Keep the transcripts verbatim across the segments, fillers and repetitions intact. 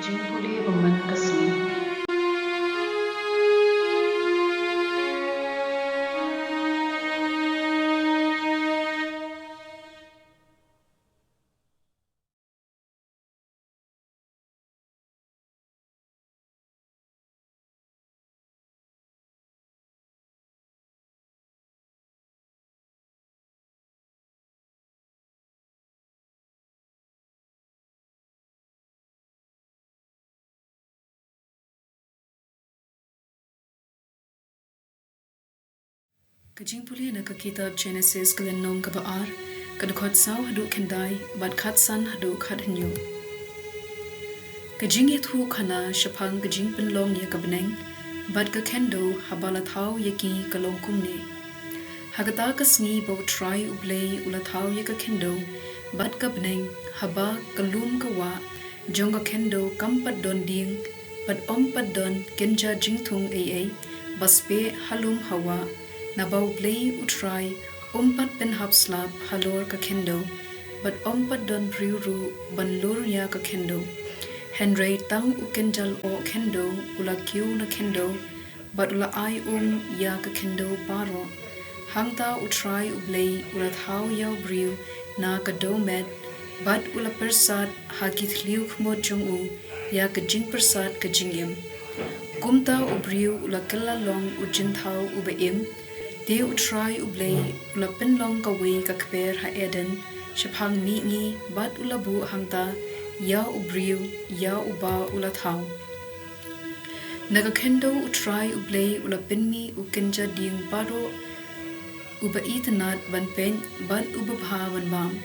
Jingpule ba man ka sngi. Ka jingpule na ka kitab Genesis ka lynnong kaba ar, ka dkhot saw haduh khyndai, bad khatsan haduh khathynñiew. Ka jingïathuh khana shaphang ka jingpynlong ïa ka bneng bad ka khyndew haba la thaw ïa ki ka long kumne. Ha kata ka sngi ba U Trai U Blei u la thaw ïa ka khyndew bad ka bneng, haba ka lum ka wah jong ka khyndew kam pat don dieng, bad ym pat don kynja jingthung ei ei ba speh ha lum ha wah, naba U Blei U Trai um pat pynhap slap halor ka khyndew, bad ym pat don briew ruh ban lur ïa ka khyndew. Hynrei tang u kynja lyoh khyndew u la kiew na khyndew, bad u la ai um ïa ka khyndew baroh. Hangta U Trai U Blei u la thaw ïa u briew na ka dewmet, bad u la pyrsad ha ki thliew khmut jong u ïa ka jingpyrsad ka jingim. Kumta u briew u la kylla long u jingthaw uba im. Te U Trai U Blei u la pynlong kawei ka kper ha Eden shaphang mihngi, bad u la buh hangta ïa u briew ïa uba u la thaw. Na ka khyndew U Trai U Blei u la pynmih u kynja dieng baroh, uba itynnad ban peit bad uba bha ban bam.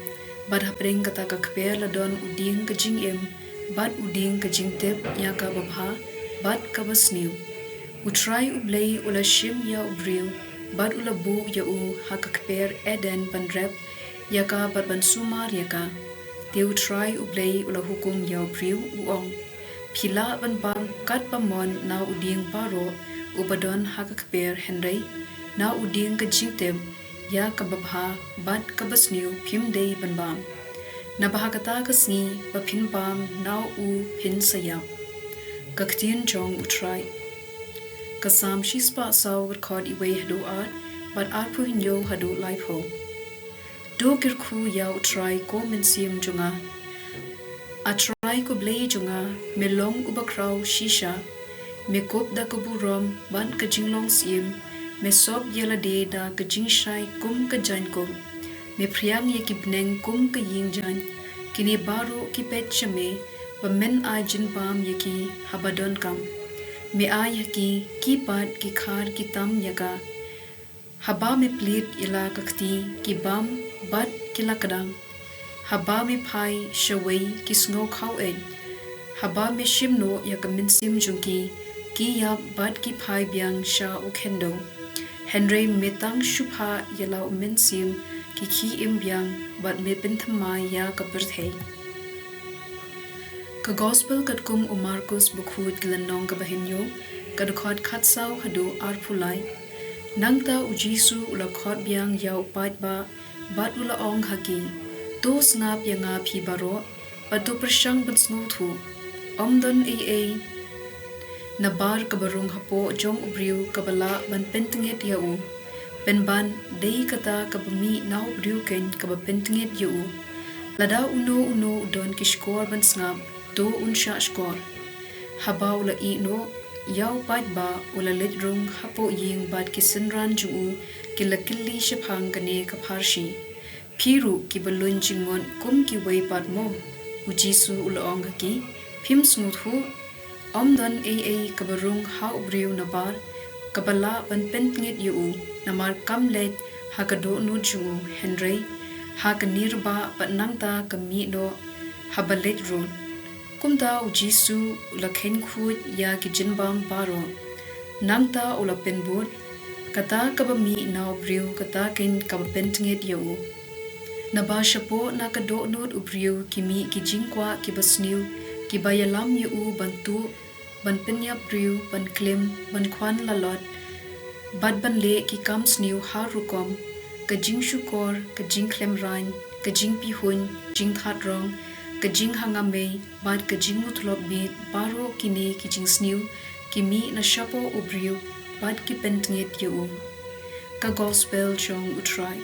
Bad hapdeng kata ka kper la don u dieng ka jingim, bad u dieng ka jingtip ïa kaba bha bad kaba sniew. U Trai U Blei u la shim ïa u briew, bad u la buh ïa u ha ka kper Eden ban rep ïa ka bad ban sumar ïa ka. Te U Trai U Blei u la hukum ïa u briew, u ong: Phi lah ban bam katba mon na u dieng baroh uba don ha ka kper, hynrei na u dieng ka jingtip ïa kaba bha bad kaba sniew phim dei ban bam, naba ha kata ka sngi ba phin bam na u phin sa ïap. Ka ktien jong U Trai. Ka Salm shispah saw, ka dkhot iwei haduh ar, bad arphew hynñiew haduh laiphew. To kyrkhu ïa U Trai, ko mynsiem jong nga. A Trai ko Blei jong nga, me long uba khraw shisha. Me kup da ka burom bad ka jinglong syiem. Me sop ïa lade da ka jingshai kum ka jaiñkup. Me phriang ïa ki bneng kum ka ïing jaiñ. Kine baroh ki peit sha me, ba men ai jingbam ïa ki haba donkam. Me ai ha ki, ki pat ki khar ki tam ïa ka. Haba me plied ïa la ka kti, ki bam bad ki la kdang. Haba me phai shawei, ki sngew khaweit. Haba me shim noh ïa ka mynsiem jong ki, ki ïap bad ki phai biang sha u khyndew. Hynrei me tang shu phah ïa la u mynsiem, ki khie im biang, bad me pynthymmai ïa ka pyrthei. Ka Gospel katkum u Markus bakhuid, ka lynnong kaba hynñiew, ka dkhot khatsaw haduh arphew lai. Nangta U Jisu u la khot biang ïa u paidbah, bad u la ong ha ki: To sngap ïa nga phi baroh, bad to pyrshang ban sngewthuh. Ym don ei ei nabar kaba rung hapoh jong u briew kaba lah ban pyntngit ïa u. Pynban dei kata kaba mih na u briew keiñ kaba pyntngit ïa u. Lada uno uno u don ki shkor ban sngap, to un shah shkor. Haba u la ïeh noh ïa u paidbah, u la leit rung hapoh ïing, bad ki synran jong u ki la kylli shaphang kane ka pharshi. Phi ruh kiba luiñ jingmut kum kiwei pat mo? U Jisu u la ong ha ki: Phim sngewthuh? Ym don ei ei kaba rung ha u briew nabar kaba lah ban pyntngit ïa u, namar kam leit ha ka dohnud jong u, hynrei ha ka nirbah, bad nangta ka mih noh haba leit run. Kumta U Jisu u la kheiñ khuid ïa ki jingbam baroh. Nangta u la pynbud: Kata kaba mih na u briew, kata keiñ kaba pyntngit ïa u. Naba shapoh na ka dohnud u briew ki mih ki jingkwah kiba sniew, kiba ïalam ïa u ban tuh, ban pynïap briew, ban klim, ban khwan lalot, bad ban leh ki kam sniew har rukom: ka jingshukor, ka jingkhlem raiñ, ka jingpihuiñ, jingthad rong, Ka jinghangamei bad ka jingmutlop bit baroh kine ki jingsniew ki mih na shapoh u briew bad ki pyntngit ïa u. Ka Gospel jong U Trai.